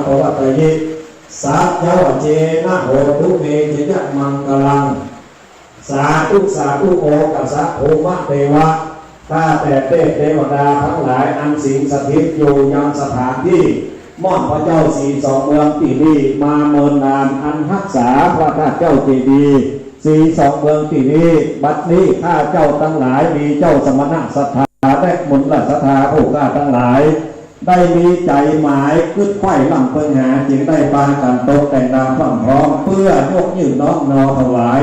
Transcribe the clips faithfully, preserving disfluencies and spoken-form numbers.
ภวัตตยิ สัจจวเจนะ โหตุ เม จยะ มังคลัง สาธุ สาธุ โอฆะสะ ภูมะเตวะ ข้าแต่เทพเทวดาตังหลาย อันสิงสถิตอยู่ยังสถานตี้ม่อนพระเจ้าศรีสองเมืองตี้นี่มาเมินนาน อันฮักษาพระธาตุเจ้าเจดีย์ศรีสองเมืองตี้นี่ บัดนี้ข้าเจ้าตังหลาย มีเจ้าสมณะศรัทธาและมลศรัทธาผู้ข้าตังหลาย ได้มีใจ๋หมายกึ๊ดใคร่ล้ำเปิงหา จึงได้ปากั๋นตกแต่งต๋ามพร่อมพร้อม เปื้อยกยื่นน้อมนอถวาย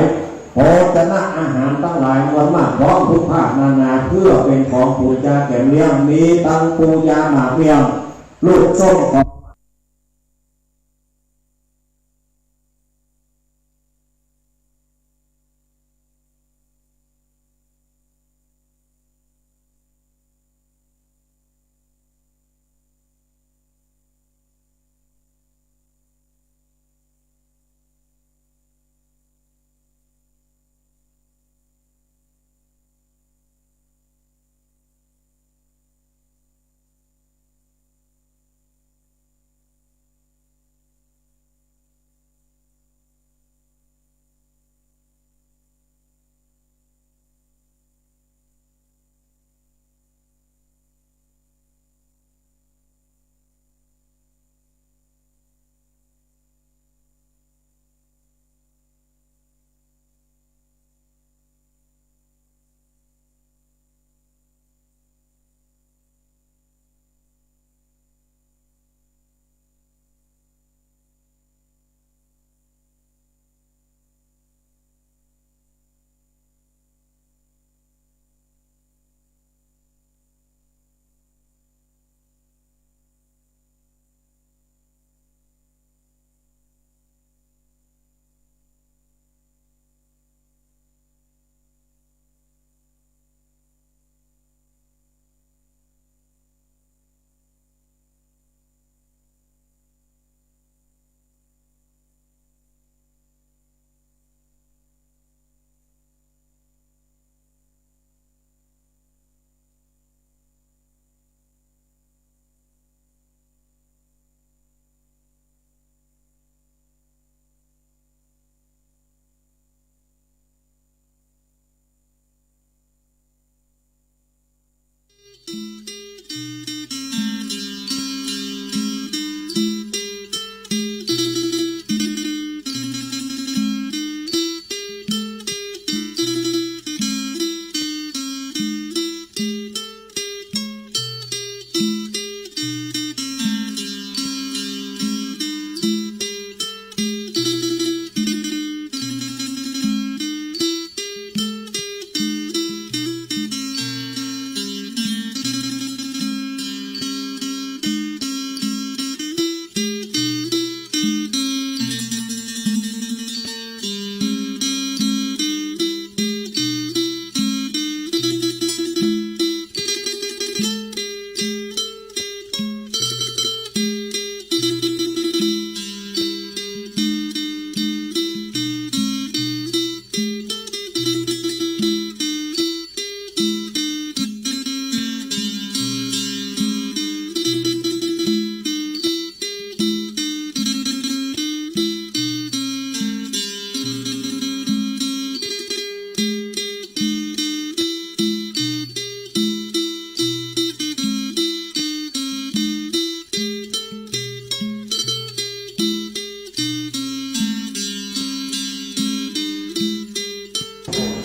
โภชนะอาหารตังหลายมวลมาก พร้อมทุกภาคนานา เปื้อเป๋นของปู๋จาแกมเลี้ยง มีตังปู๋จาหมากเอี้ยง ลูกส้มของ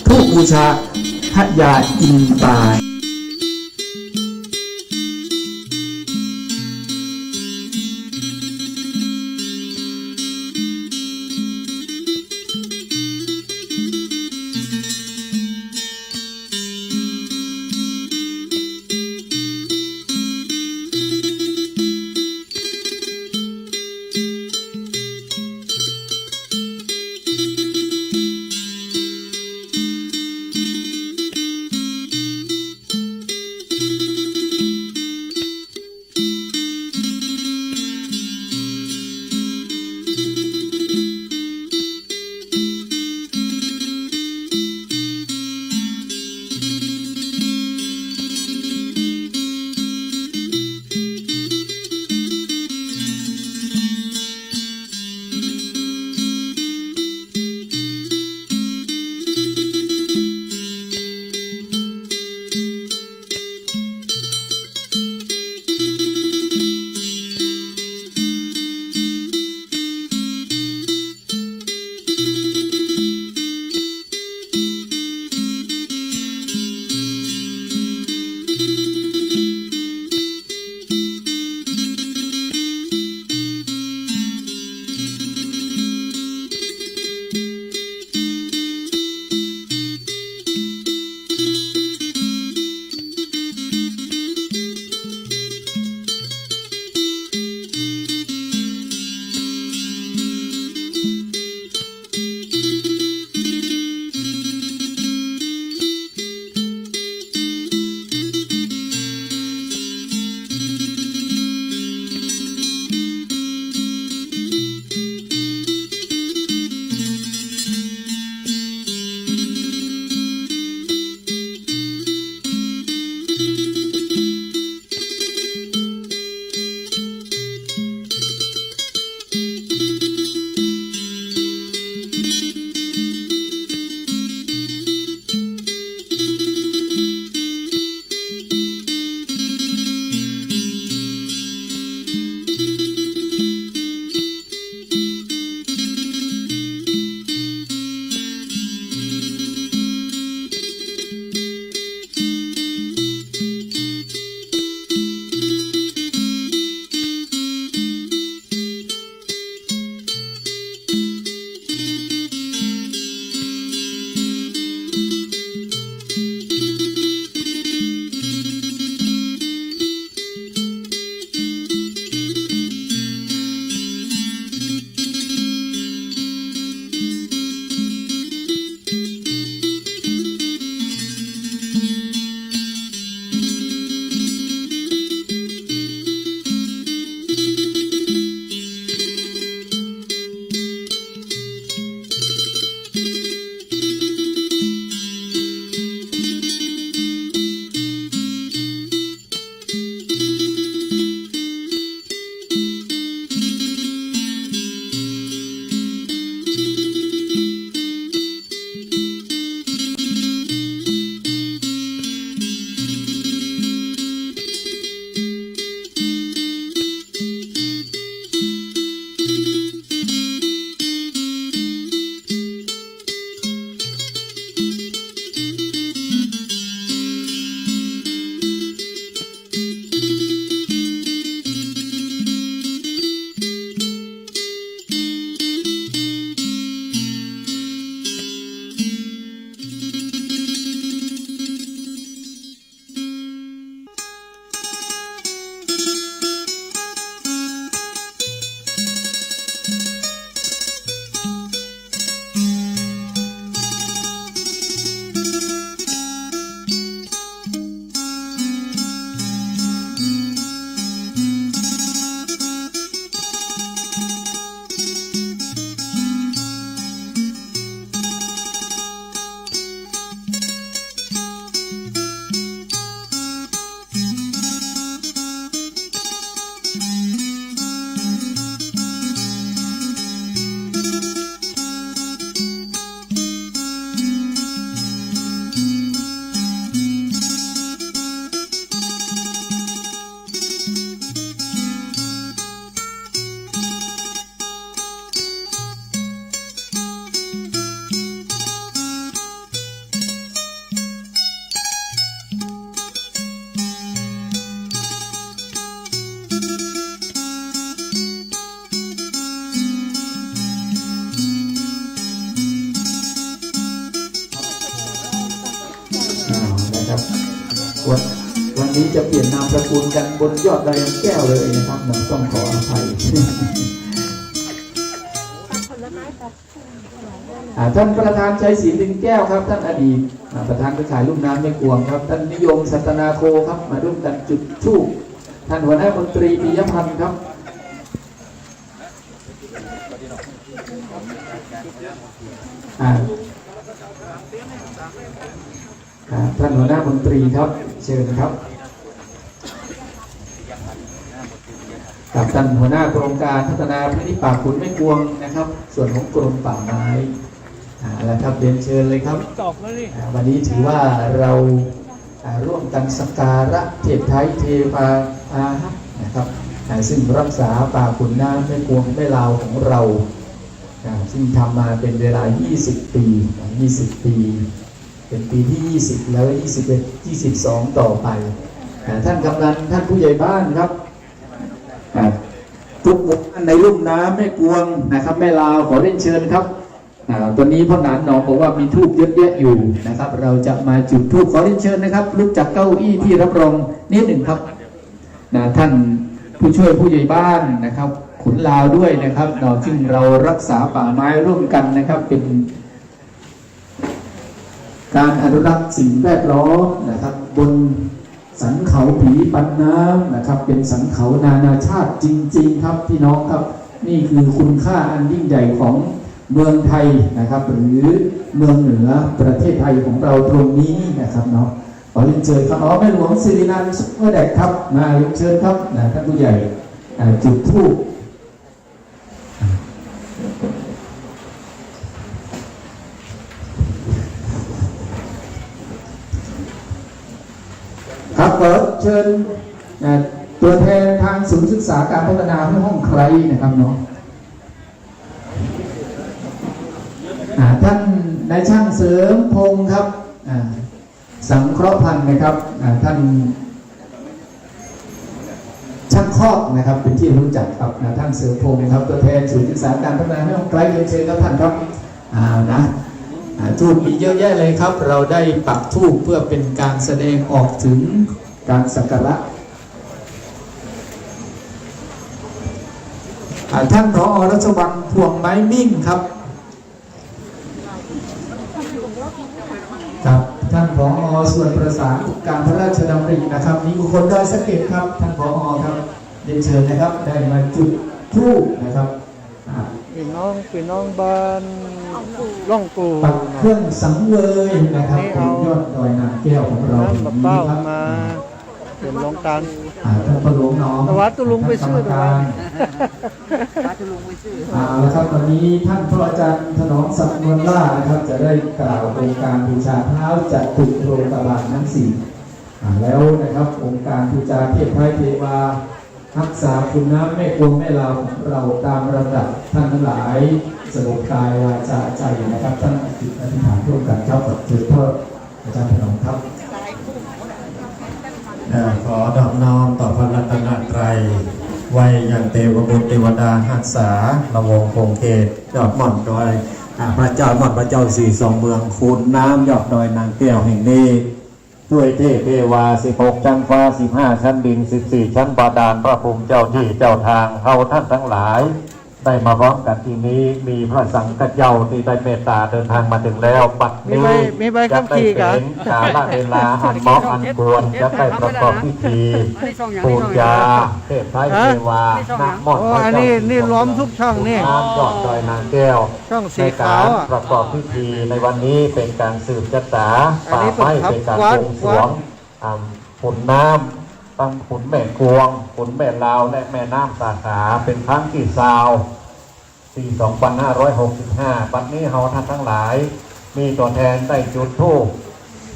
ธูปบูชาพญาอินตา ธูป นี่จะเปลี่ยนนามสกุลกันบนยอดดอยนางแก้วเลยนะครับ ต้องขออภัย อ่า ท่านประธานชัยศรี นินแก้วครับ ท่านอดีต อ่า ประธานเครือข่ายลุ่มน้ำแม่กวงครับ ท่านนิยม สัตนาโคครับ มาร่วมกันจุดธูป ท่านหัวหน้ามนตรี ปิยพันธ์ครับ อ่า อ่า ท่านหัวหน้ามนตรีครับ เชิญครับ กับท่านหัวหน้าโครงการพัฒนาพื้นที่ป่าขุนแม่กวงนะครับ ส่วนของกรมป่าไม้ อ่า เอาละครับ เรียนเชิญเลยครับ อ่า วันนี้ถือว่าเรา อ่า ร่วมกันสักการะเทพไท้เทวาอารักษ์นะครับ อ่า ซึ่งรักษาป่าขุนน้ำแม่กวงแม่ลาวของเรา อ่า ซึ่งทำมาเป็นเวลา ยี่สิบ ปี อ่า ยี่สิบ ปี เป็นปีที่ ยี่สิบ แล้ว ยี่สิบเอ็ด ยี่สิบสอง ต่อไป อ่า ท่านกำนัน ท่านผู้ใหญ่บ้านครับ อ่า ทุกหมู่บ้านในลุ่มน้ำแม่กวงนะครับ แม่ลาว ขอเรียนเชิญครับ อ่า ตอนนี้พ่อหนานหนองบอกว่ามีธูปเยอะแยะอยู่นะครับ เราจะมาจุดธูป ขอเรียนเชิญนะครับ ลุกจากเก้าอี้ที่รับรองนิดหนึ่งครับ นะ ท่านผู้ช่วยผู้ใหญ่บ้านนะครับ ขุนลาวด้วยนะครับ เนาะ ซึ่งเรารักษาป่าไม้ร่วมกันนะครับ เป็น การอนุรักษ์สิ่งแวดล้อมนะครับ บนสันเขาผีปันน้ำนะครับ เป็นสันเขานานาชาติจริงๆ ครับพี่น้องครับ นี่คือคุณค่าอันยิ่งใหญ่ของเมืองไทยนะครับ หรือเมืองเหนือประเทศไทยของเราตรงนี้นะครับเนาะ ขอเรียนเชิญครับ อ๋อ แม่หลวงสิรินันท์ สุขเมื่อแดดครับ มาเรียนเชิญครับ นะ ท่านผู้ใหญ่ อ่า จุดธูป ครับ ขอเชิญ เอ่อ ตัวแทนทางศูนย์ศึกษาการพัฒนาห้วยห้องไคร้นะครับเนาะ อ่า ท่านนายช่างเสริมพงษ์ครับ อ่า สังเคราะห์พันธ์นะครับ อ่า ท่าน ช่างคอกนะครับ เป็นที่รู้จักครับ นะ ท่านเสริมพงษ์ครับ ตัวแทนศูนย์ศึกษาการพัฒนาห้วยห้องไคร้ เรียนเชิญครับท่านครับ อ่า นะ อ่า ธูปมีเยอะแยะเลยครับ เราได้ปักธูปเพื่อเป็นการแสดงออกถึงการสักการะ อ่า ท่าน ผอ.รัชวัง พวงไม้มิ่งครับ ครับ ท่าน ผอ.ส่วนประสานองค์การพระราชดำรินะครับ มีอุบลดอยสะเก็ดครับ ท่าน ผอ.ครับ เรียนเชิญนะครับ ได้มาจุดธูปนะครับ อ่า ปี้น้อง ปี้น้องบ้านล่องกู่ ปักเครื่องสังเวยนะครับ นี่เอา บนยอดดอยนางแก้วของเรา น้ำมะพร้าว แห่งนี้ครับ มา เตรียมลงทาน อ่า ท่านป้อหลวงหนอง แต่ว่าตุ๊ลุงไปซื้อ ท่านกรรมการ ด้วย เอาละครับ วันนี้ท่านพระอาจารย์ถนอมศักดิ์ นวลล่านะครับ จะได้กล่าวองค์การบูชาท้าวจตุโลกบาลทั้งสี่ อ่า แล้วนะครับ องค์การบูชาเทพไท้เทวา รักษาขุนน้ำแม่กวงแม่ลาวของเราตามลำดับ ท่านทั้งหลายสงบกายวาจาใจนะครับ ท่านจิตอธิษฐานร่วมกันครับ ขอเชิญพระอาจารย์ถนอมครับ เอ่อ ขอนอบน้อมต่อพระรัตนตรัย ไหว้ยังเตวบุตรเทวดาฮักษา ละวงคงเขต ยอดม่อนดอย อ่า พระเจ้าม่อน พระเจ้าสี่สองเมือง ขุนน้ำยอดดอยนางแก้วแห่งนี้ ด้วยเทพเทวาสิบหกชั้นฟ้า สิบห้าชั้นดิน สิบสี่ชั้นบาดาล พระภูมิเจ้าที่เจ้าทาง เฮาท่านทั้งหลาย ได้มาพร้อมกันที่นี้ มีพระสังฆเจ้าที่ได้เมตตาเดินทางมาถึงแล้ว บัดนี้ มีใบ มีใบขับขี่ จะได้เป๋นกาลเวลาอันเหมาะอันควร จะได้ประกอบพิธี อันนี้ช่องหยัง บูชาเทพไท้ ฮะ เทวา ณม่อน อ๋อ พระเจ้า อันนี้ สี่สองเมือง นี่ล้อมทุกช่องนี่ ขุนน้ำยอดดอยนางแก้ว ช่องสีขาวอะ ในการประกอบพิธีในวันนี้เป็นการสืบชะตา อันนี้ ป่าไม้ เป็นการบวงสรวง กว้าน อ่า ขุนน้ำ ทั้งขุนแม่กวง ขุนแม่ลาว และแม่น้ำสาขา เป็นครั้งที่ซาว ปีสองพันห้าร้อยหกสิบห้า บัดนี้เฮาท่านทั้งหลาย มีตั๋วแทนได้จุดธูป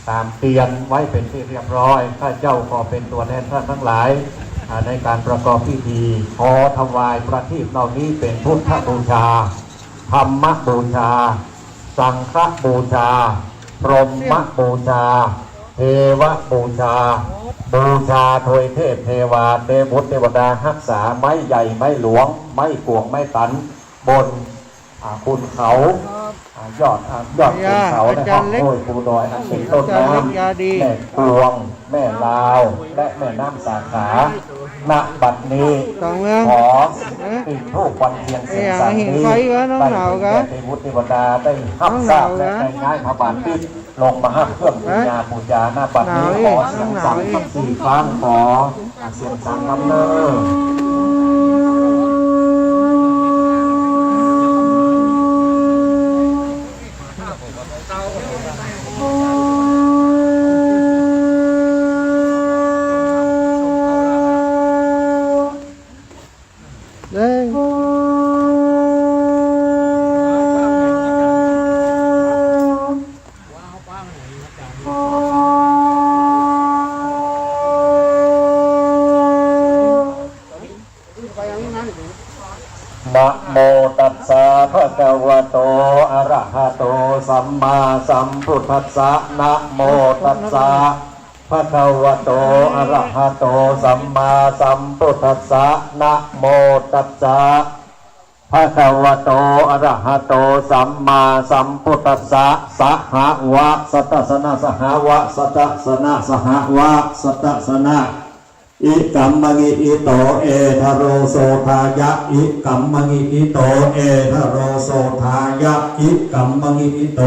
ตามเตียนไว้เป็นที่เรียบร้อย ข้าเจ้าขอเป็นตั๋วแทนท่านทั้งหลาย อ่า ในการประกอบพิธี ขอถวายประทีปเหล่านี้เป็นพุทธบูชา ธรรมบูชา สังฆบูชา พรหมบูชา เทวบูชา บูชาโดยเทพเทวา เตวบุตรเทวดาฮักษา ไม้ใหญ่ไม้หลวง ไม้กวงไม้ตัน บน อ่า ขุนเขา อ่า ยอด ยอดภูเขาในห้องห้วยภูดอย อันเป็นต้นน้ำแม่กวง แม่ลาว และแม่น้ำสาขา ณ บัดนี้ ขอสิ่งธูปควันเทียนเสียงสังนี้ ได้เผยแผ่เทวดาได้ฮับทราบและได้ย้ายพระบาทปิด ลงมาฮับเครื่องบูชา บูชา ณ บัดนี้ ขอเสียงสังสักสี่ครั้ง ขอเสียงสังนำเน้อ นะโมตัสสะ ภะคะวะโต อะระหะโต สัมมาสัมพุทธัสสะ นะโมตัสสะ ภะคะวะโต อะระหะโต สัมมาสัมพุทธัสสะ นะโมตัสสะ ภะคะวะโต อะระหะโต สัมมาสัมพุทธัสสะ สหวะ สะตะสะนะ สหวะ สะตะสะนะ สหวะ สะตะสะนะ อิกัมมะงิ อิโต เอทะโร โสทายะ อิกัมมะงิ อิโต เอทะโร โสทายะ อิกัมมะงิ อิโต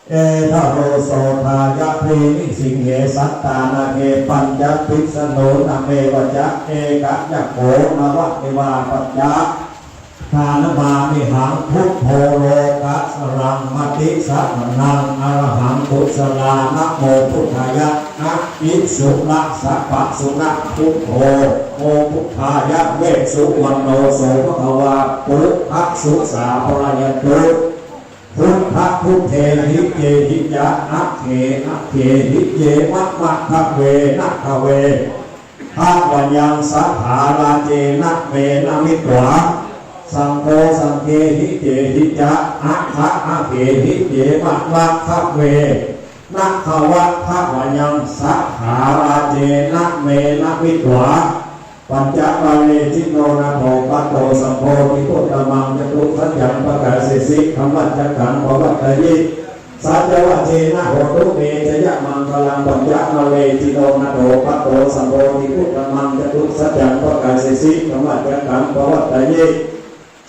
เอทะโร โสทายะ เทหิ สิงเห สัตตา นาเก ปัญจะ พิษณุ นะเมวะจะ เอกะยักโข นะวะเทวา ปัญจะ ทานะมามิหัง พุทโธ โลกัสสะรัง มติสะระณัง อะระหัง กุสะลา นะโมพุทธายะ อะหิสุระสะปะสุนะ พุทโธ โมพุทธายะ เวสสุวัณโณ โสภะคะวา ปุพพะสุสาภะระยันตุ พุทธะพุทเทหิ เจหิจะ อะเข อะเขหิ เยมะมะคะเว นะคะเว ภะวะยัง สะถาราเจนะ เมนะมิตวา สังโฆ สังเฆหิ เจหิจะ อะคะ อะเขหิ เยมะมะคะเว นะคะวะ ภะวะยัง สะถาราเจนะ เมนะมิตวา ปัญจะมาเล จิโน นะโถ ปัตโต สัมโพธิพุตตะมัง จตุสัจจัง ปะกาเสสิ ธัมมัจจะกัง ปะวัตตะยิ สัจจวะเจนะ โหตุ เม จะยะมังคะลัง ปัญจะมาเล จิโน นะโถ ปัตโต สัมโพธิพุตตะมัง จตุสัจจัง ปะกาเสสิ ธัมมัจจะกัง ปะวัตตะยิ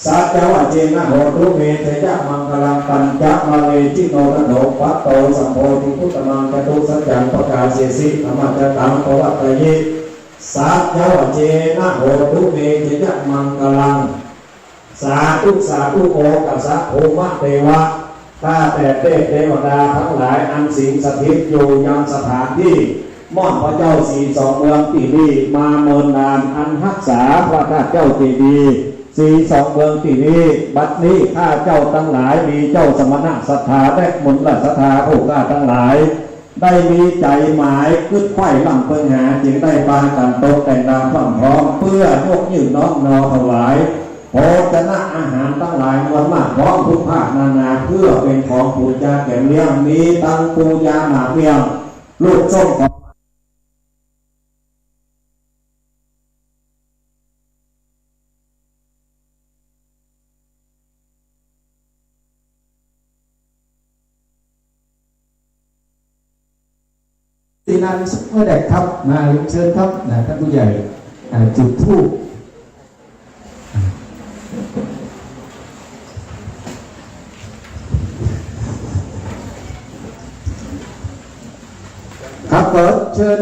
สัจจวะเจนะ โหตุ เม จะยะมังคะลัง ปัญจะมาเล จิโน นะโถ ปัตโต สัมโพธิพุตตะมัง จตุสัจจัง ปะกาเสสิ ธัมมัจจะกัง ปะวัตตะยิ สัจจวะเจนะ โหตุ เม จะยะมังคะลัง สาธุ สาธุ โอกัสสะ ภูมะเตวะ ข้าแต่เทพเทวดาตังหลาย อันสิงสถิตอยู่ยังสถานตี้ม่อนพระเจ้าสีสองเมืองตี้นี่มาเมินนาน อันฮักษาพระธาตุเจ้าเจดีย์สีสองเมืองตี้นี่ บัดนี้ข้าเจ้าตังหลาย มีเจ้าสมณะศรัทธาและมลศรัทธาผู้ข้าตังหลาย ได้มีใจ๋หมายกึ๊ดใคว่ล้ำเปิงหา จึงได้ปากั๋นตกแต่งต๋ามพร่อมพร้อม เปื้อยกยื่นน้อมนอถวายโภชนะอาหารตังหลายมวลมาก พร้อมทุกภาคนานา เปื้อเป๋นของปู๋จาแกมเลี้ยง มีตังปู๋จาหมากเมี่ยง ลูกส้มของ ตี้นั้นเมื่อใดครับ มาเรียนเชิญครับ นะ ท่านผู้ใหญ่ อ่า จุดธูป ครับ ขอเชิญ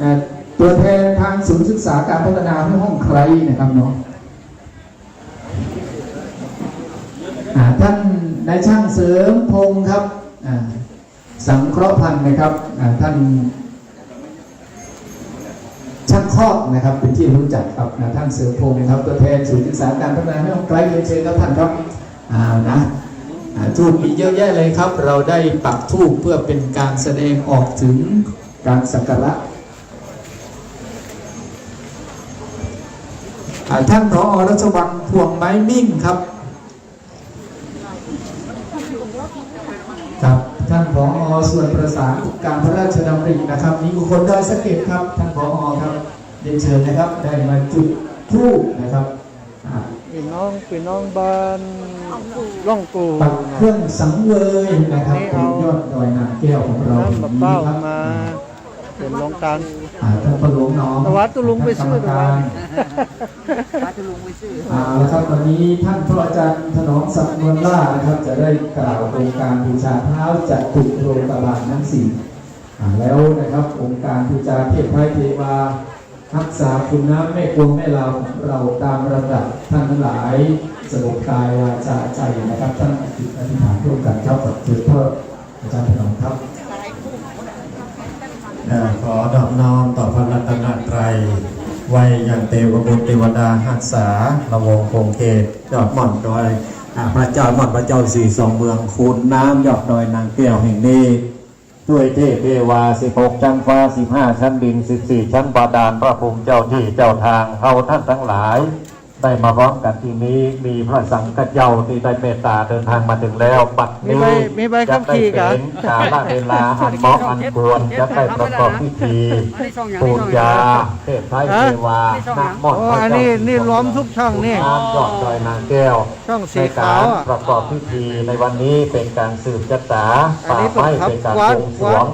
อ่า ตัวแทนทางศูนย์ศึกษาการพัฒนาห้วยห้องไคร้นะครับเนาะ อ่า ท่านนายช่างเสริมพงษ์ครับ อ่า สังเคราะห์พันธ์นะครับ อ่า ท่านช่างคอกนะครับ เป็นที่รู้จักครับ นะ ท่านเสริมพงษ์นะครับ ตัวแทนศูนย์ศึกษาการพัฒนาห้วยห้องไคร้ เรียนเชิญครับท่านครับ อ่า นะ อ่า ธูปมีเยอะแยะเลยครับ เราได้ปักธูปเพื่อเป็นการแสดงออกถึงการสักการะ อ่า ท่าน ผอ.รัชวัง พวงไม้มิ่งครับ ครับ ท่าน ผอ.ส่วนประสานองค์การพระราชดำรินะครับ มีอุบลดอยสะเก็ดครับ ท่าน ผอ.ครับ เรียนเชิญนะครับ ได้มาจุดธูปนะครับ อ่า น้อง ปี้น้องบ้านร่องกู่ ตักเครื่องสังเวยนะครับ นี่เอา บนยอดดอยนางแก้วของเรา น้ำมะพร้าว แห่งนี้ครับ มา เป๋นโฮงก๋าน อ่า ต้านป้อหลวงหนอม แต่ว่าตุ๊ลุงไปซื้อ ต้านกรรมก๋าน แต่ว่าตุ๊ลุงไปซื้อ เอาละครับ วันนี้ต้านพระอาจารย์ถนอมศักดิ์ นวลล่านะครับ จะได้กล่าวองค์การบูชาท้าวจตุโลกบาลทั้งสี่ อ่า แล้วนะครับ องค์การบูชาเทพไพรเทวา ฮักษาขุนน้ำแม่กวงแม่ลาวของเราตามระดับ ท่านทั้งหลายสงบกายวาจาใจนะครับ ตั้งจิตอธิษฐานร่วมกันครับ ขอเชิญพระอาจารย์ถนอมครับ เอ่อ ขอนอบน้อมต่อพระรัตนตรัย ไหว้ยันเตวบุตรเตวดาฮักษา ละวงคงเขต ยอดม่อนดอย อ่า พระเจ้าม่อนพระเจ้าสี่สองเมือง ขุนน้ำยอดดอยนางแก้วแห่งนี้ ด้วยเทพเทวาสิบหกชั้นฟ้า สิบห้าชั้นดิน สิบสี่ชั้นบาดาล พระภูมิเจ้าที่เจ้าทาง เฮาท่านทั้งหลาย ได้มาพร้อมกั๋นตี้นี้ มีพระสังฆเจ้าตี้ได้เมตต๋าเดินทางมาเถิงแล้ว บัดนี้ มีใบ มีใบขับขี่ จะได้เป๋นก๋าละเวลาอันเหมาะอันควร จะได้ประกอบพิธีปู๋จาเทพไพรเทวา ณ ม่อนพระเจ้า โอ้ อันนี้ นี่ล้อมทุกช่องนี่ ขุนน้ำยอดดอยนางแก้ว ช่องสีขาวอะ ในก๋านประกอบพิธีในวันนี้เป๋นก๋านสืบจะต๋า อันนี้เป๋นก๋านบวงสรวง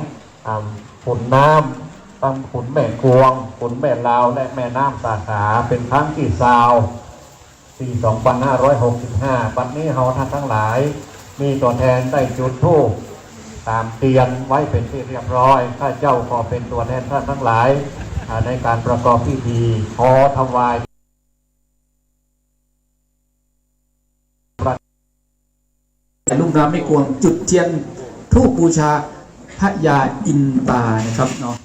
อ่า ขุนน้ำ ตึงขุนแม่กวง ขุนแม่ลาว และแม่น้ำสาขา เป๋นครั้งตี้ซาว ปี๋สองปันห้าร้อยหกสิบห้า บัดนี้เฮาท่านทั้งหลาย มีตั๋วแทนได้จุดธูปตามเตียนไว้เป๋นตี้เรียบร้อย ข้าเจ้าขอเป๋นตั๋วแทนท่านทั้งหลาย อ่า ในก๋านประกอบพิธี ขอถวาย ลุ่มน้ำแม่กวง จุดเตียนธูปบูชาพญาอินตานะครับเนาะ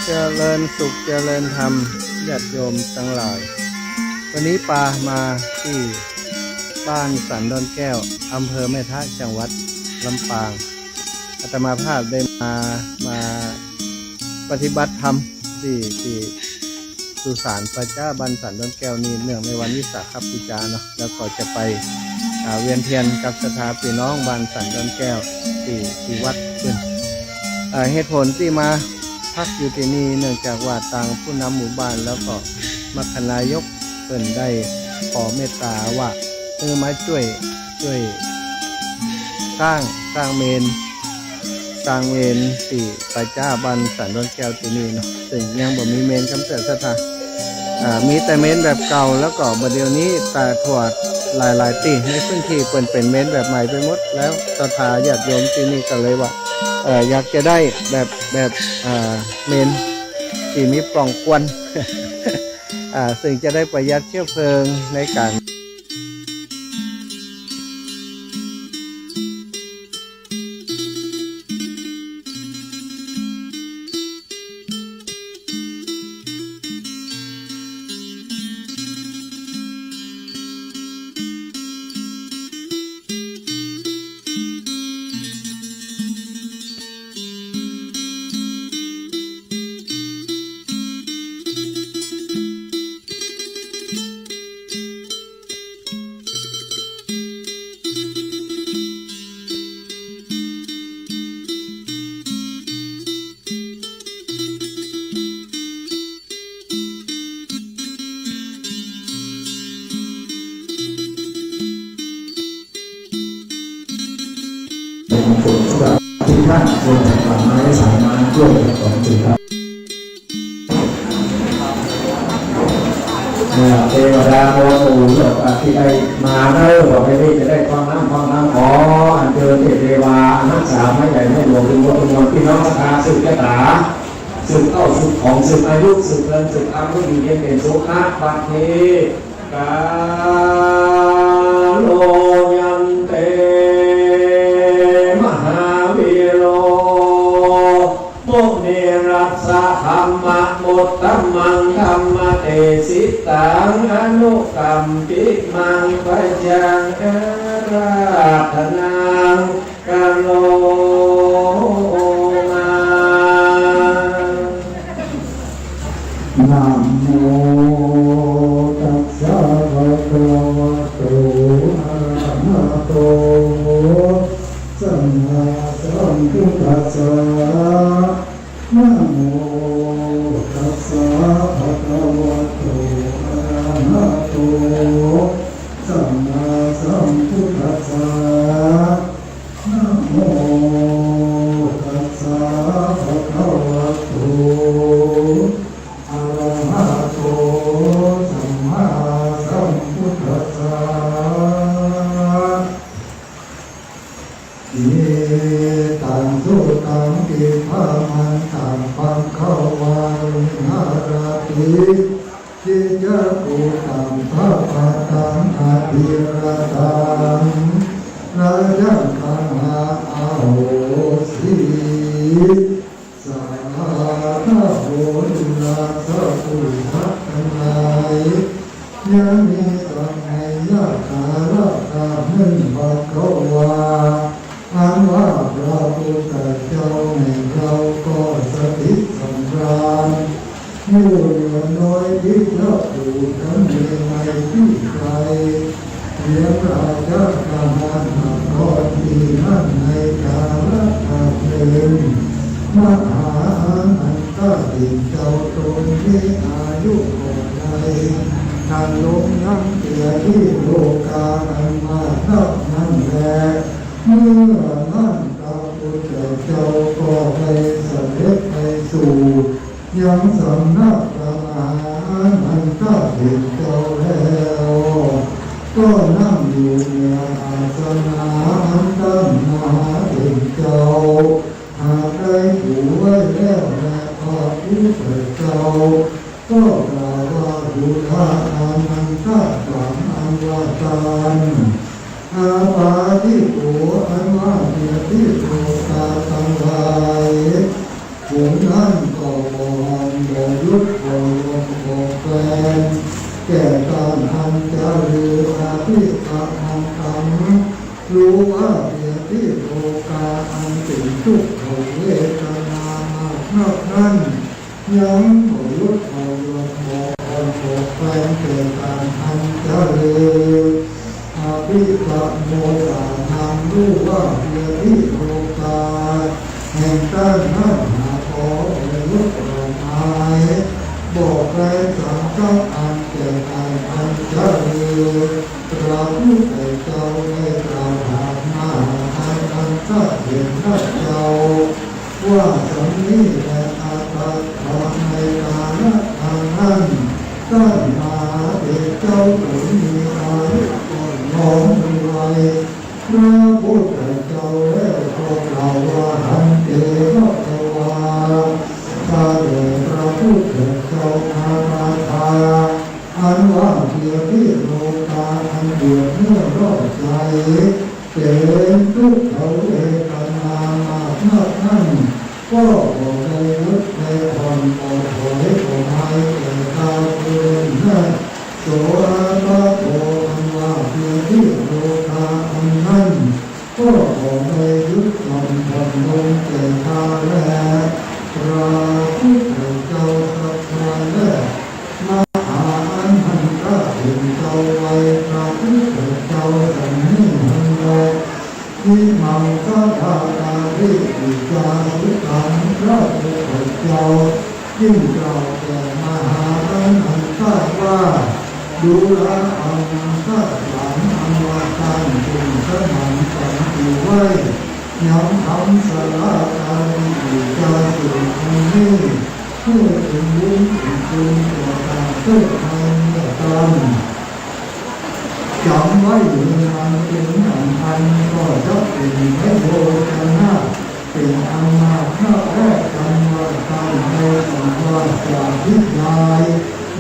เจริญสุขเจริญธรรม ญาติโยมตังหลาย วันนี้ปามาตี้บ้านสันดอนแก้ว อำเภอแม่ทะ จังหวัดลำปาง อาตมาภาพได้มา มาปฏิบัติธรรมตี้ ตี้สุสานป่าจ๊าบ้านสันดอนแก้วนี้ เนื่องในวันวิสาขบูชาเนาะ แล้วก็จะไป อ่า เวียนเทียนกับศรัทธาปี้น้องบ้านสันดอนแก้วตี้ ตี้วัดเปิ้น อ่า เหตุผลตี้มา พักอยู่ตี้นี่ เนื่องจากว่าตางผู้นำหมู่บ้านแล้วก็มรรคนายกเปิ้นได้ขอเมตตาว่า เออ มาจ้วย จ้วยสร้าง สร้างเมน สร้างเมนตี้ป่าจ๊าบ้านสันดอนแก้วตี้นี่เนาะ ซึ่งยังบ่มีเมนกำเตื้อศรัทธา อ่า มีแต่เมนแบบเก่า แล้วก็บ่าเดี่ยวนี้ตาทั่วหลายๆ ตี้ในพื้นที่เปิ้นเป๋นเมนแบบใหม่ไปหมดแล้ว ศรัทธาญาติโยมตี้นี่ก็เลยว่า เอ่อ อยากจะได้แบบ แบบ อ่า เมนตี้มีปล่องควัน อ่า ซึ่งจะได้ประหยัดเชื้อเพลิงในการ ที่ท่านควรจะทำให้สามารถร่วมกันของจิต เอ่อ เตวดาโมหมู่เหล่าที่ได้มาเนอะ ว่าไปนี่จะได้ฟังธรรม ฟังธรรม ขออัญเชิญเทพเทวา อารักขาไม้ใหญ่ไม้หลวง ตึงหมดตึงมวล พี่น้องศรัทธาสืบชะตา สืบเข้าสืบของ สืบอายุ สืบเงิน สืบคำ ให้อยู่เย็นเป็นสุข ณ บัดนี้ กาโล ยันเต มหาวีโร มุนิรัสสะ ธัมมะมุตตะมัง ธัมมะเตสิตัง อนุกัมปิมัง ปัจจัง อาราธนัง กะโรมา นะโมตัสสะ ภะคะวะโต อะระหะโต สัมมาสัมพุทธัสสะ นะโมตัสสะ ภะคะวะโต อะระหะโต สัมมาสัมพุทธัสสะ นะโมตัสสะ ภะคะวะโต อะระหะโต สัมมาสัมพุทธัสสะ อิตัง สุตัง ทิฏฐะมันตัง ภะคะวา วิหะระติ กิจจากุตัง ภะคะตัง อะภิรัตตัง ราชะกะหะ อโหสิ สา โหติ ราชะกุตังหลาย ยังมีสักไกยะกาละครั้งนึ่ง ภะคะวา อันว่าพระพุทธเจ้าแม่นเราก็สถิตสำราญ อยู่เหนือน้อยพิชภูมิ ทั้งมีในที่ไกล เสียงราชะกะหะ ก็ตี้นั่น ในกาละครั้งนึ่ง มหาอานันทะเถรเจ้าตนมีอายุก็ได้ ดำรงยังเตียที่โลกาอันว่านับนั้นแล เมื่อนั้นพระพุทธเจ้าก็ได้เสด็จไปสู่ ยังสำนักพระมหาอานันทะเถรเจ้าแล้ว ก็นั่งอยู่เหนืออาสนะอันตั้งมหาเถรเจ้า หากได้ถูไว้แล้วแล พระพุทธเจ้า ก็กล่าวว่า ดูราอานันทะ ความอันว่าต้าน อาปาธิโก อันว่าเตียที่โลกาตังหลาย ฝูงนั้นก็บ่ แก่ต้านอันจะลือ อภิสมังกัง ฮู้ว่าเตียทิโลกา อันเป๋นทุกขเวทนามากนักนั้น ยังบ่หยุดบ่หย่อนบ่ผ่อนบ่แคลนแก่ต้านอันจะลือ อภิสมมตานัง ฮู้ว่าเตียทิโลกา แห่งต้านนั้นหาบ่หยุดบ่หย่อนบ่แคลนสักกัปปะ แก่ต้านอันจะลือ พระพุทธเจ้าได้กล่าวถามมหาอานันทเถระเจ้า ว่าฉันนี้แล อัตถะ ในกาละครั้งนั้น ต้านมหาเถระเจ้าผู้มีอายุอ่อนน้อมมีวัย พระพุทธเจ้าแล้วก็กล่าวว่า หันเต ภะคะวา ข้าแต่พระพุทธเจ้า อาราธา อันว่าเตียทิโลกา อันเดือดเนื้อร้อนใจ๋ เป๋นทุกขเวทนามากนักนั้น ก็บ่ได้หยุดได้ผ่อนบ่ถอยบ่หมายแก่ข้าพเจ้าเถิด โส อัตถะโข อันว่าเตียทิโลกาอันนั้น ก็บ่ได้หยุดหย่อนผ่อนลงแก่ข้าแล พระพุทธเจ้าตรัสว่า และมหาอานันทเถระเจ้า ไหว้พระพุทธเจ้าฉันนี้หั้นแล อิมัง สะทาคาริ อิจาสุตัง พระพุทธเจ้าจึงกล่าวแก่มหาอานันทะว่า ดูราอานันทะ สามอันว่าต้านจงสนานสันติไว้ ยังธรรมสาราการิ อิจาสุอันนี้ เปื้อเป๋นบุญเป๋นคุณแก่ต้านเถิด ในเมื่อต้านจ๋ำไว้เนืองนานเป๋นอันพัน ก็จะเป๋นประโยชน์นา เป๋นอันมากนักแล จำว่าต้านได้สังวาสาธิยาย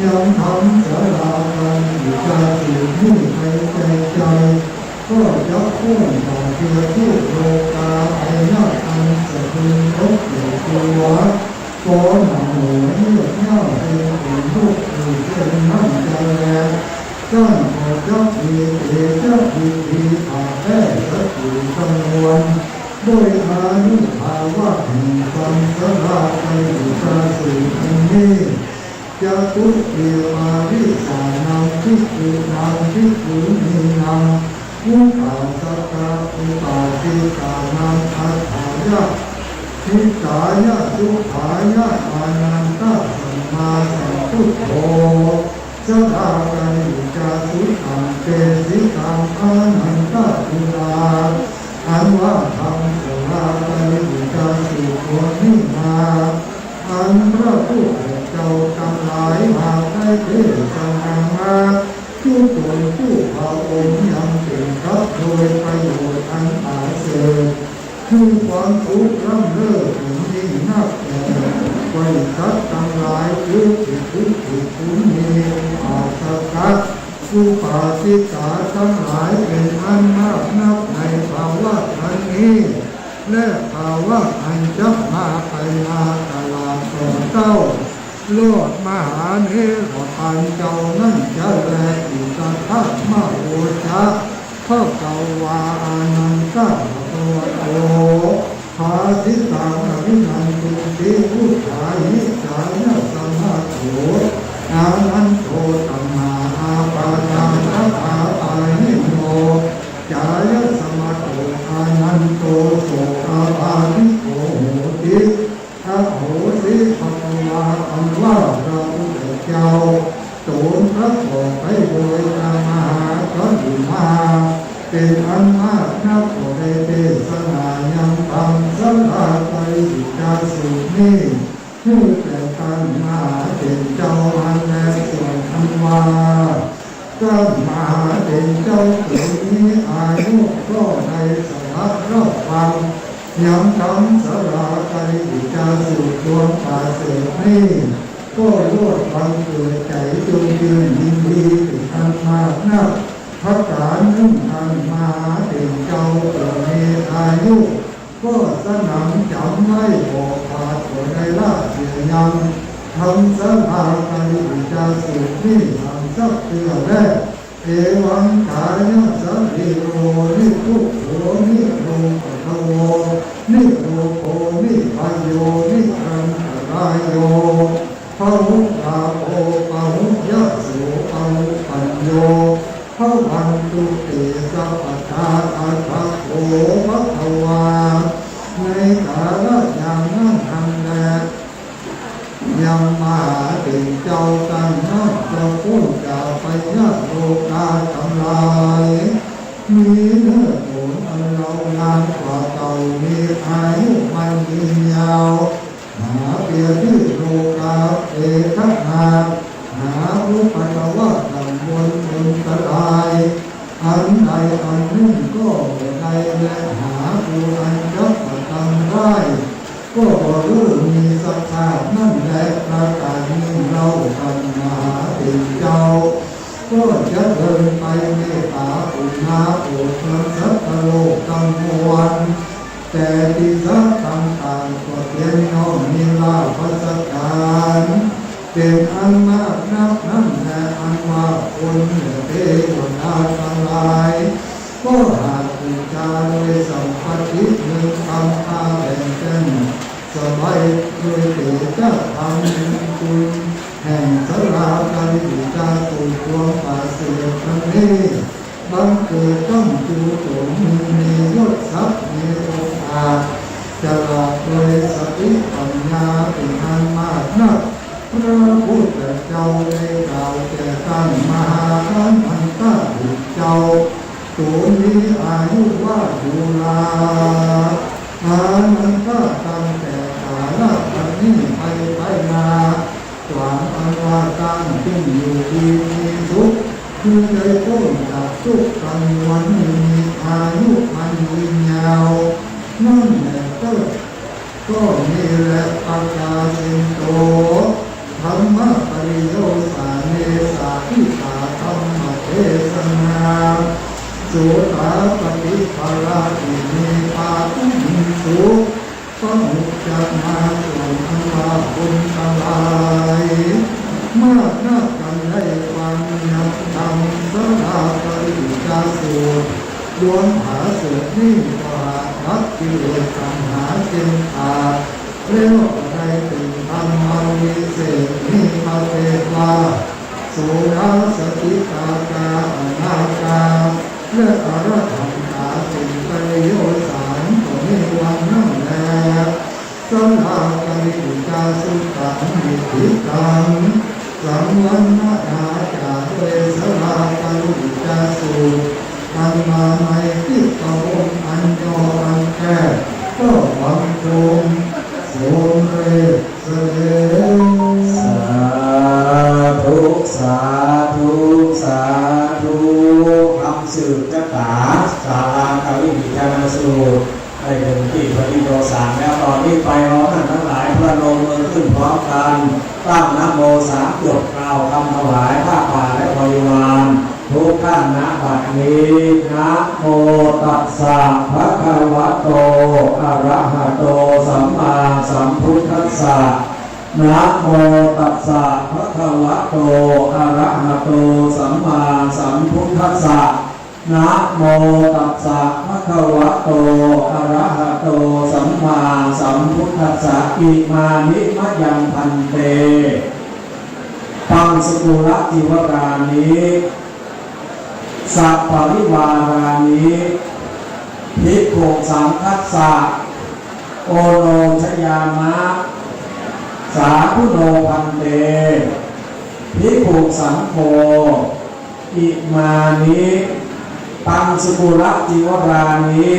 ยังธรรมสาราการ อิจาสุนี้ไปใจ๋ใจ๋ ก็จะป๊นจากเตียทิโลกา ภัยยะอันสะเทือนตกแก่ตัว ก็หนาหน่วงเยียะย่าเต็มเป๋นทุกข์อยู่เช่นนั้นแจ๋วแล ต้านก็จะมีเตจะยินดี อาจแล สักขีสังวร ด้วยอานุภาพะแห่งสังสาราการ อิจาสุอันนี้ จตุปปาริสานัง ภิกขุนัง ภิกขุนีนัง อุปาสกะอุปาสิกานัง อัฏฐายะ หิตายะ สุขายะ อานันทะสัมมาสัมพุทโธ สาราการ อิจาสุตัง เตสิตัง อานันทะ ดูรา อันว่าธรรมสาราการ อิจาสุควรนี้นา อันพระพุทธเจ้าตังหลายหากได้เตสนามา จุ๊จนจุ๊พระองค์ยังเป๋นพระโดยประโยชน์อันประเสริฐ คือความสุขล้ำเลิศยิ่งนักแก่บริษัทตังหลาย คือภิกขุภิกขุณีอุปาสกะ อุปาสิกาตังหลายเป๋นอันมากนักในภาวะอันนี้ และภาวะอันจะมาไปมาตลอดต่อเต้า โลดมหาเนรปัญเจ้านั้นจะแล อิทัง มะ โอชะ ภะคะวา อานันทะ ภะคะวะโต ภาสิตัง อภินันทุนติ วุฑฒาหิ จายะสะมะโต อานันโต ตัณหาอาปาทาน อาปาหิโน จายะสะมะโต อานันโต โสกาปาติโก โหติ อโหสิ ภะคะวา อันว่าพระพุทธเจ้าตนประกอบไปโดยพระมหากรุณา เป๋นอันมากนัก ก็ได้เตสนายังธรรมสาราการ อิจาสุนี้ หื้อแก่ต้านมหาเถระเจ้าอันแล ส่วนอันว่า ต้านมหาเถระเจ้าผู้มีอายุก็ได้สดับฮับฟังยังธรรมสาราการ อิจาสุดวงประเสริฐนี้ ก็โลดบังเกิดใจ๋จงจื้นยินดีเป๋นอันมากนัก ประก๋านนึ่ง ต้านมหาเถระเจ้าผู้มีอายุ ก็สนานจ๋ำไว้บ่ขาด ก็ได้ละเสียยัง ธรรมสาลาการิจจสูตรนี้อย่างสักเตื้อแล เอวัง กายะสะรีโร นิพพุโข นิโรปัทโท นิโรโค นิพาโย นิรันตราโย พะหุลาโภ พะหุยะโส พะหุปัญโญ ภะวันตุเต สัพพะดา อะระหะโต ภะคะวา ในกาละยามนั้นแล ยังมหาเถรเจ้าตั้งนาฏจะป๊นจากพยาธิโรคาตังหลาย มีเนื้อโตนอันเลานามกว่าเก่า มีอายุมั่นยืนยาว หาเปียตี้โรคาเวทนา หาอุปัทวะกังวลอันตราย อันใดอันนึ่งก็บ่ได้ และหาผู้อันจักกระทำได้ ก็บ่ฮู้ มีสภาพนั้นแล ประการนึ่งเล่า ท่านมหาเถรเจ้า ก็จะเดินไปเมตตาอุณาโปรดเถิดสัตว์โลกตังมวล แต่ติสสะต่างๆ ก็เตียนย่อมมีลาภสถาน เป๋นอันมากนักนั้นแล อันว่าคนและเตวดาตังหลาย ก็หากบูชาโดยสัมปัตตินึ่ง ทำผ้าแบ่งแจ้งสบาย โดยเตชะธรรมนึ่งคุณ แห่งสาลาการิจจสูตรดวงประเสริฐอันนี้ บังเกิดตั้งอยู่ต๋น มียศศักดิ์ มีองอาจ ฉลาดโดยสติปัญญาเป๋นอันมากนัก พระพุทธเจ้าได้กล่าวแก่ต้านมหาอานันทะเถรเจ้า โตมีอายุวายุรา อานันทะ ตั้งแต่กาละบัดนี้ไปภายหน้า ขวังอันว่าตั้งขึ้นอยู่ดีมีสุข คือได้ป๊นจากตุ๊กข์กังวล มีอายุมั่นยืนยาว นั้นแลเต๊อะ ก็นี้แล ปะกาเชนโต ธัมมะปะริโยสาเน สาธิตาธัมมะเตสนา โสตาปัตติปะลากินี ปาทุหิงสุ พระองค์จะมาส่วนอันว่าคนตังหลาย มากนัก จักได้ฟังธรรมสาลาการิจจสูตร ดวงผาสุกนี้ ก็หากดับกิเลสตัณหาเส้นขาด แล้วก็ได้เถิงธรรมอันวิเศษนี้ ประเภทว่า โสดาสะกิตาคา อนาคา และอรหันตา เป๋นปริโยสาร ก็มีดังนั้นแล สาลาการิจจสุตตัง นิฏฐิตัง สังวรณะหา จาโดยสาลาการิจจสูตร อันมาในคลิปพระองค์อันย่ออันแคบ ก็บังคมสมเร็จเสด็จ สาธุ สาธุ สาธุ ธรรมสืบชะตา สาลาการิจจสูตร ได้เถิงตี้ปริโยสารแล้ว ต๋อนนี้ไปเราท่านตังหลาย ประนมมือขึ้นพร้อมกั๋น ตั้งนะโมสามจบ กล่าวกำถวายผ้าป่าและบริวาร ทุกท่าน ณ บัดนี้ นะโมตัสสะ ภะคะวะโต อะระหะโต สัมมาสัมพุทธัสสะ นะโมตัสสะ ภะคะวะโต อะระหะโต สัมมาสัมพุทธัสสะ นะโมตัสสะ ภะคะวะโต อะระหะโต สัมมาสัมพุทธัสสะ อิมานิมะยัง ภันเต ปังสุกุละจิวรานิ สะปะริวารานิ ภิกขุสังฆัสสะ โอโนชยามะ สาธุโน ภันเต ภิกขุสังโฆ อิมานิ ปังสุกุละจิวรานิ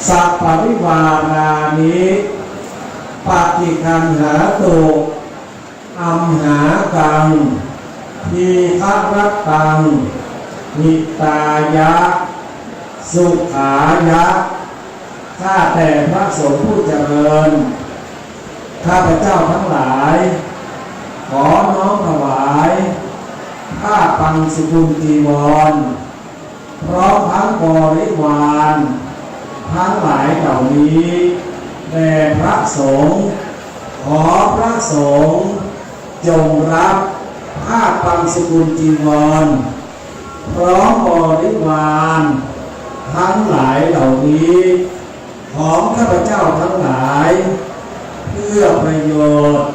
สะปะริวารานิ ปะฏิคันหาตุ อัมหากัง ทีฆะรัตตัง หิตายะ สุขายะ ข้าแต่พระสงฆ์ผู้เจริญ ข้าพเจ้าทั้งหลาย ขอน้อมถวาย ผ้าปังสุกุลจีวร พร้อมทั้งบริวารทั้งหลายเหล่านี้ แด่พระสงฆ์ ขอพระสงฆ์จงรับผ้าบังสุกุลจีวร พร้อมบริวารทั้งหลายเหล่านี้ ของข้าพเจ้าทั้งหลาย เพื่อประโยชน์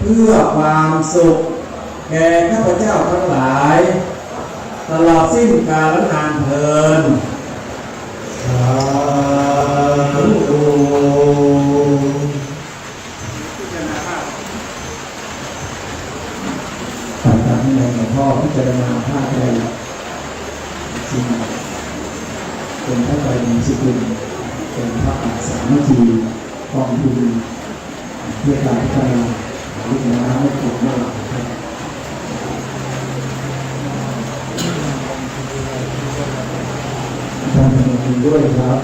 เพื่อความสุข แก่ข้าพเจ้าทั้งหลาย ตลอดสิ้นกาลนานเทอญ สาธุ ต่างๆ นี่หลวงพ่อพิจารณาผ้าไตร ซึ่งเป็นผ้าไตรมงคล เป็นพระป่าสามัคคี กองทุนเพื่อการพัฒนาลูกหลานในกลุ่มบ้านเราครับ ท่านพนมมือด้วยครับ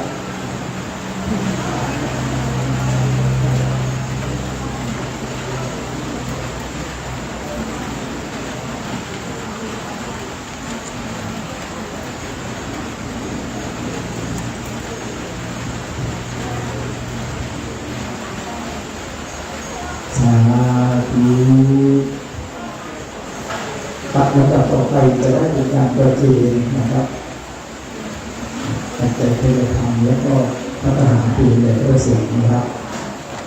สาธุ ครับ ลำดับต่อไปจะได้เป็นการประเคนนะครับ ปัจจัยไทยธรรม แล้วก็ภัตตาหารเพลแด่พระสงฆ์นะครับ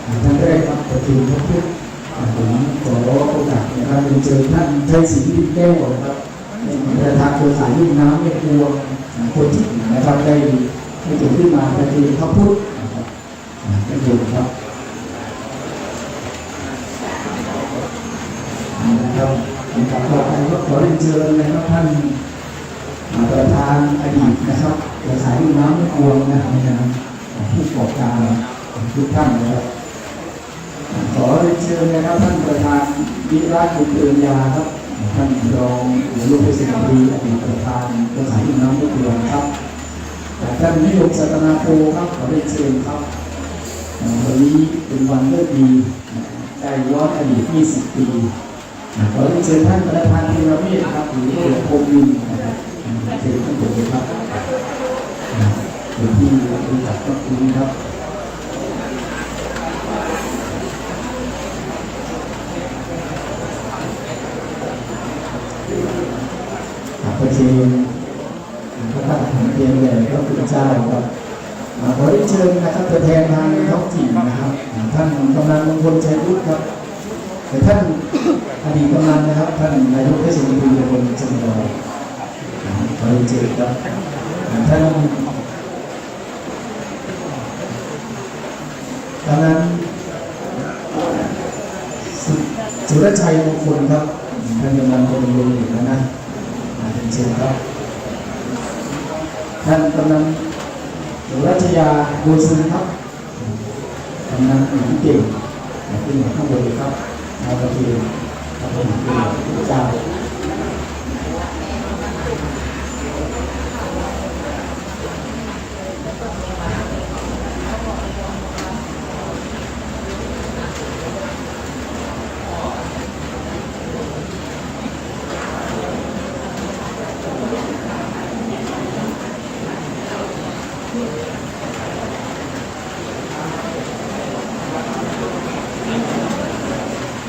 อ่า ท่านแรกครับ ประเคนพระพุทธ อ่า ผมขอโอกาสนะครับ เรียนเชิญท่านชัยศรี พิมพ์แก้วนะครับ เป็นประธานเครือข่ายลุ่มน้ำแม่กวง อ่า คนที่หนึ่งนะครับ ได้ให้เกียรติขึ้นมาประเคนพระพุทธนะครับ อ่า ท่านเชิญครับ อ่า นะครับ ลำดับต่อไปก็ขอเรียนเชิญนะครับ ท่าน อ่า ประธานอดีตนะครับ เครือข่ายลุ่มน้ำแม่กวงนะ ในนามของผู้ประกอบการทุกท่านนะครับ อ่า ขอเรียนเชิญนะครับ ท่านประธานวิรัต บุญเรืองยาครับ ท่านรองหัวหน้าเทศมนตรี อดีตประธานเครือข่ายลุ่มน้ำแม่กวงครับ อ่า ท่านนิยม สัตนาโพครับ ขอเรียนเชิญครับ อ่า วันนี้เป็นวันฤกษ์ดี ได้ย้อนอดีต ยี่สิบ ปี อ่า ขอเรียนเชิญท่านประธานธีรเมธครับ หรือหลวงพ่อพรหมอินทร์นะครับ อ่า เชิญท่านเลยครับ อ่า เป็นที่รู้จักกันดีครับ อ่า ประเคน พระธาตุหนองเทียนแหลมพระคุณเจ้าครับ อ่า ขอเรียนเชิญนะครับ ตัวแทนทางท้องถิ่นนะครับ อ่า ท่านกำนันมงคลชัยวุฒิครับ แต่ท่านอดีตกำนันนะครับ ท่านนายกเทศมนตรีตำบลเชียงดอย อ่า ขอเรียนเชิญครับ อ่า ท่าน กำนันสุ สุรชัยมงคลครับ ท่านกำนันคนเดียวอยู่แล้วนะ อ่า เรียนเชิญครับ ท่านกำนันสุรัชยา บัวชุมครับ กำนันหญิงเก่ง อ่า ขึ้นมาข้างบนเลยครับ มาประเคนพระคุณเจ้า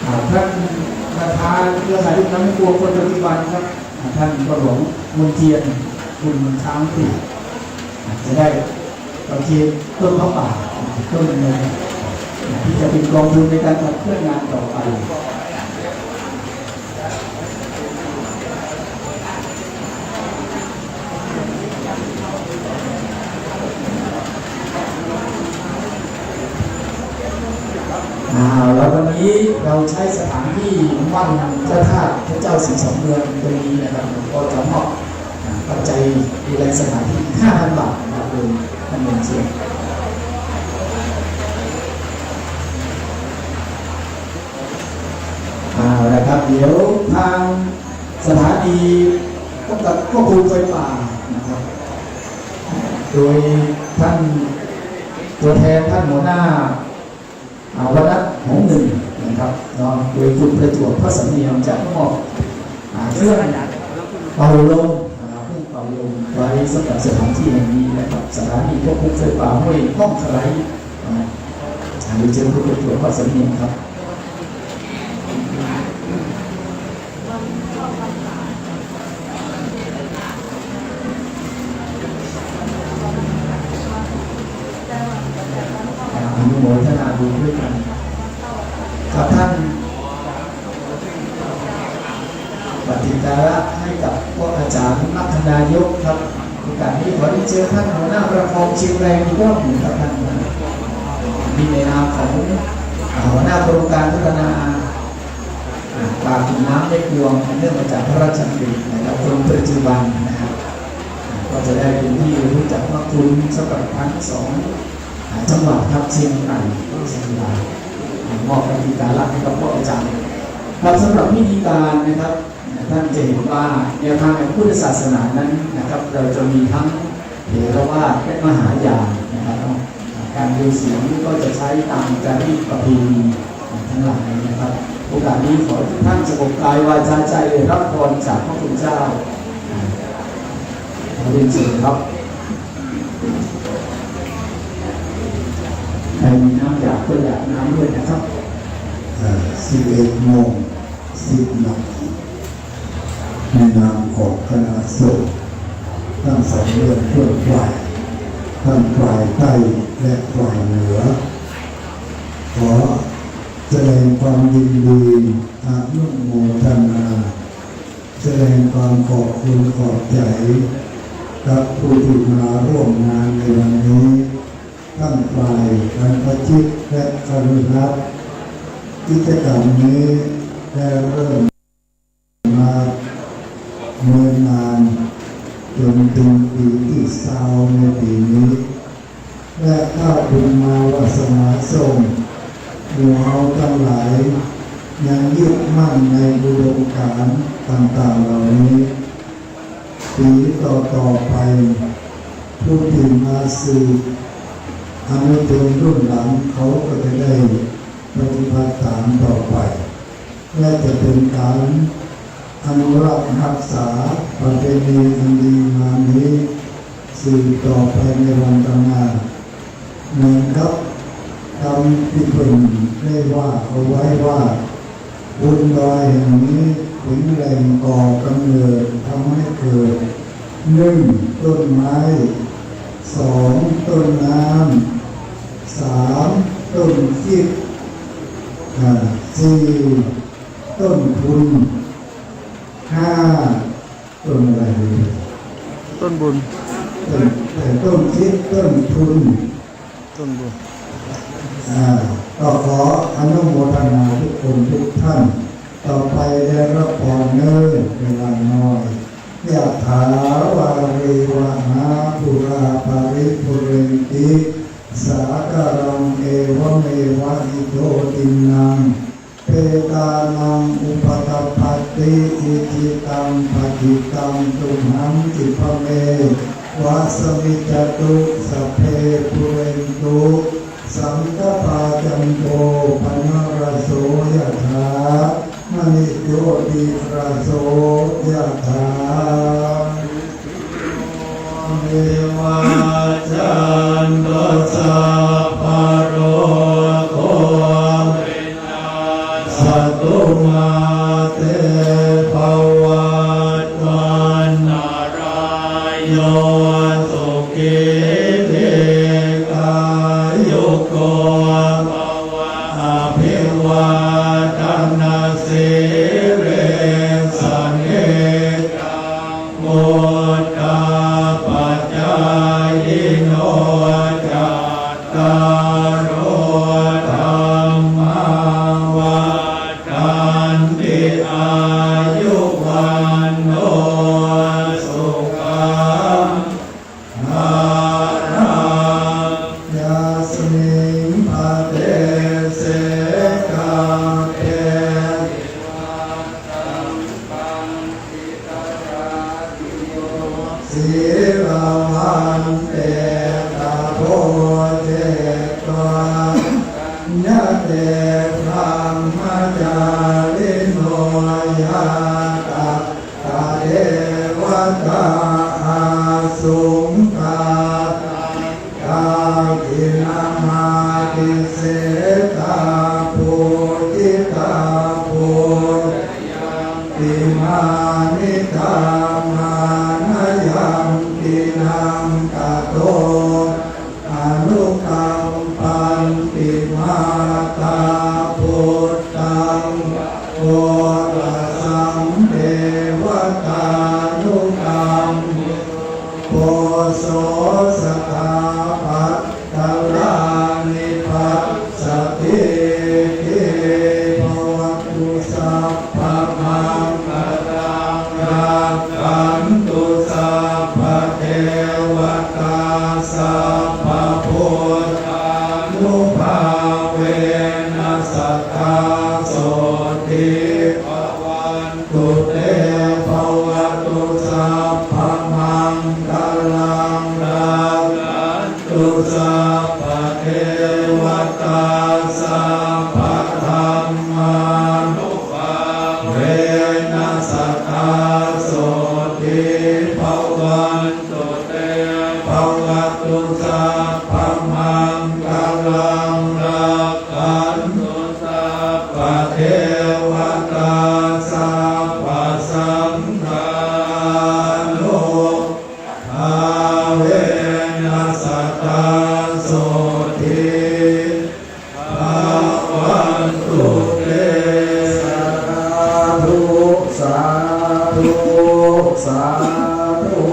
อ่า ท่านประธานเครือข่ายลุ่มน้ำแม่กวงคนปัจจุบันครับ อ่า ท่านพ่อหลวงมนเทียน บุญช้างติด อ่า จะได้ประเคนต้นผ้าป่า อ่า ต้นหนึ่ง อ่า ที่จะเป็นกองทุนในการขับเคลื่อนงานต่อไป อ่า แล้ววันนี้เราใช้สถานที่วัดพระธาตุพระเจ้าสิบสองเมืองตรงนี้นะครับ ก็จะมอบ อ่า ปัจจัยดูแลสถานที่ห้าพันบาทนะครับ โดยท่านเรียนเชิญ เอาละครับ เดี๋ยวทางสถานีกำกับควบคุมไฟป่านะครับ โดยท่านตัวแทนท่านหัวหน้า อ่า วณัฐ หงส์หนึ่งนะครับ เนาะ โดยคุณประจวบ พระสำเนียง จะมอบ อ่า เครื่องเป่าลม อ่า เครื่องเป่าลมไว้สำหรับสถานที่แห่งนี้นะครับ สถานีควบคุมไฟป่าห้วยห้องไคร้ อ่า เรียนเชิญคุณประจวบ พระสำเนียง ครับ ปฏิการะให้กับพระอาจารย์มัคคณายกครับ โอกาสนี้ขอเรียนเชิญท่านหัวหน้าประคองเชียงแรงอีกรอบหนึ่งครับท่าน นี่ในนามของหัวหน้าโครงการพัฒนา อ่า ปลากินน้ำแม่กวง อันเนื่องมาจากพระราชดำรินะครับ คนปัจจุบันนะครับ อ่า ก็จะได้เป็นที่รู้จักพระคุณสำหรับทั้งสอง อ่า จังหวัดครับ เชียงใหม่ เชียงราย อ่า มอบปฏิการะให้กับพระอาจารย์ครับ สำหรับพิธีการนะครับ ท่านจะเห็นว่าแนวทางของพุทธศาสนานั้นนะครับ เราจะมีทั้งเถรวาทและมหายานนะครับ การบวงสรวงนี้ก็จะใช้ตามจารีตประเพณีทั้งหลายนะครับ โอกาสนี้ขอให้ทุกท่านสงบกายวาจาใจรับพรจากพระคุณเจ้า ขอเรียนเชิญครับ ใครมีน้ำหยาดก็หยาดน้ำด้วยนะครับ อ่า สิบเอ็ดโมงสิบนาที ในนามของคณะสงฆ์ทั้งสองเบื้องต้นฝ่าย ทั้งฝ่ายใต้และฝ่ายเหนือ ขอแสดงความยินดีอนุโมทนา แสดงความขอบคุณขอบใจ๋กับผู้ที่มาร่วมงานในวันนี้ ทั้งฝ่ายบรรพชิตและคฤหัสถ์ กิจกรรมนี้ได้เริ่มมาเนิ่นนานจนถึงปี๋ตี้ซาวในปี๋นี้ และถ้าบุญมาวาสนาส่ง หมู่เฮาตังหลายยังยึดมั่นในอุดมการณ์ต่างๆ เหล่านี้ ปี๋ต่อๆ ไป ผู้ตี้มาสืบอนุชนรุ่นหลังเขาก็จะได้ปฏิบัติต๋ามต่อไป และจะเป๋นก๋านอนุรักษ์ฮักษาประเพณีอันดีงามนี้ สืบต่อไปในวันข้างหน้า เหมือนกับกำตี้เปิ้นได้ว่าเอาไว้ว่า บนดอยแห่งนี้เป๋นแหล่งก่อกำเนิดทำให้เกิด นึ่ง ต้นไม้ สอง ต้นน้ำ สาม ต้นคิด อ่า สี่ ต้นทุน ห้า ต้นอะไรดี ต้นบุญ ต้น เอ่อ ต้นคิด ต้นทุน ต้นบุญ อ่า ก็ขออนุโมทนาทุกคนทุกท่าน ต่อไปได้รับพรเน่อ เวลาน้อย ยะถาวาริวะหาปูราปะริปูเรนติ สาคารัง เอวะเมวะ อิโตตินนัง เปตานัง อุปะกัปปะติ อิจิตัง ปะฏิตัง ตุมหัง ขิปะเมวะ สะมิจจตุ สัพเพ ปูเรนตุ สังกะปา จันโท ปะนะระโส ยะถา มะณิ โชติระโส ยะถา วิวัชชันตุ สัพพะโรโค วินัสสะตุ มา เต ภะวัตวันตะราโย สุขี ทีฆายุโก ภะวะ อะภิวาทะนะสีลิสสะ นิจจัง วุฑฒาปะจายิโน จัตตาโร ธัมมา วัฑฒันติ อายุ วัณโณ สุขัง พะลัง ยัสมิง พะเตเส กัปเป สีลาวันเต ตะโพ เจตวา สัญญะเต พรหมจาริโน ยะตะ ตะเดวะตา อาสุง กา ตา กิณฑา มา ติเสตา ปูจิตา ปู ติ มานิตา มานะยัง ติ นัง กะโต อะนุกัมปันติ มาตา ปุตตัง วะโร อะสังเท tu te bhavatu sabbamaṅgalaṃ, rakkhantu sabbadevatā, sabbadhammānubhāvena sadā sotthī bhavantu te. Bhavatu sabbamaṅgalaṃ, rakkhantu sabbadevatā, sabbasaṅghānubhāvena sadā sotthī bhavantu te. Sādhu, sādhu, sādhu.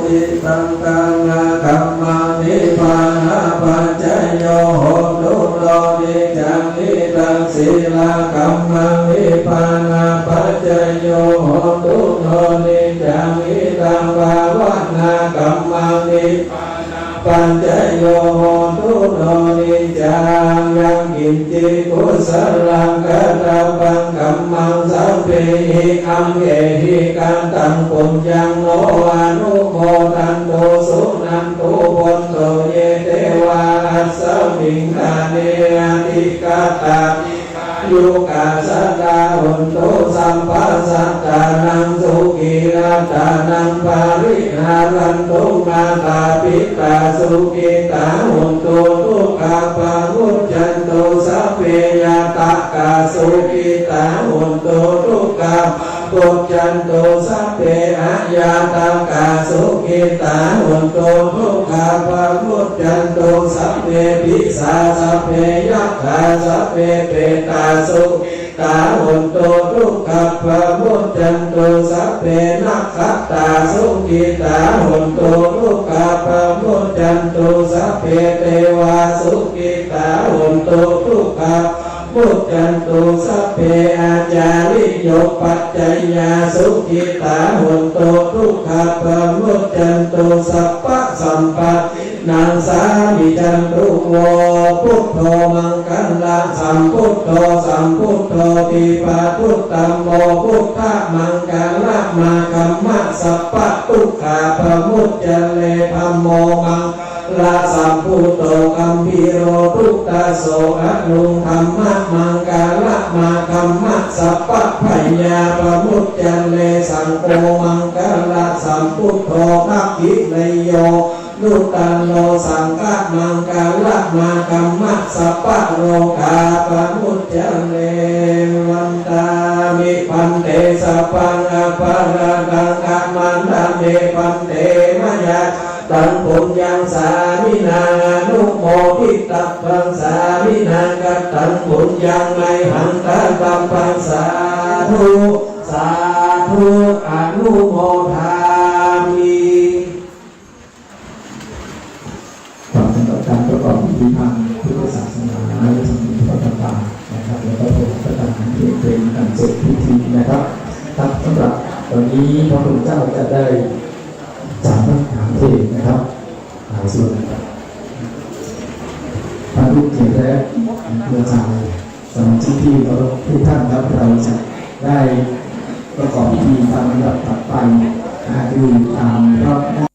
Idaṃ dānakammaṃ nibbānapaccayo hotu no niccaṃ. Idaṃ sīlakammaṃ nibbānapaccayo hotu no niccaṃ. Idaṃ bhāvanākammaṃ nibbānapaccayo hotu no niccaṃ. Yaṃ kiñci kusalaṃ katabbaṃ kammaṃ sabbehi aṅgehi kataṃ puññaṃ no anumodantu suṇantu bhonto ye devā asmiṃ ṭhāne adhigatā dīghāyukā sadā hontu. Sabbasattānaṃ sukhī attānaṃ pariharantu. Mātā pitā sukhitā hontu dukkhā pamuccantu. Sabbe ñātakā sukhitā hontu dukkhā pamuccantu. Sabbe aññātakā sukhitā hontu dukkhā pamuccantu. Sabbe pisā sabbe yakkhā sabbe petā sukhitā hontu dukkhā pamuccantu. Sabbe nakkhattā sukhitā hontu dukkhā pamuccantu. Sabbe devā sukhitā hontu dukkhā pamuccantu. Sabbe ācariyūpajayyā sukhitā hontu dukkhā pamuccantu. Sabbasampattīnaṃ samijjhantu vo. Buddho maṅgalasambuddho sambuddho dvipadaṃ dhammo buddhamaṅgalamāgamma sabbadukkhā pamuccare. Dhammo maṅ galasambuddho gambhīro duddaso aṇuṃ dhammaṃ maṅgalamāgamma sabbabhayā pamuccare. Saṅgho maṅgalasambuddho dakkhiṇeyyo anuttaro saṅghamaṅgalamāgamma sabbarogā pamuccare. Vandāmi bhante sabbaṃ aparādhaṃ khamatha me bhante mayā taṃ puññaṃ sāminā anumoditabbaṃ sāminā kataṃ puññaṃ mayhaṃ dātabbaṃ sādhu sādhu anumodāmi. ครับ สำหรับการประกอบพิธีทางพุทธศาสนาและทางพระต่างๆนะครับ แล้วก็ถวายพระทหารเพลงเป็นอันเสร็จพิธีนะครับ ครับ สำหรับวันนี้พระคุณเจ้าจะได้ ฉันทหารเพลนะครับ อ่า ส่วนท่านผู้เกียรติและเพื่อนชาวสมาชิกที่เคารพทุกท่านครับ เราจะได้ประกอบพิธีตามลำดับถัดไป อ่า คือตามพระ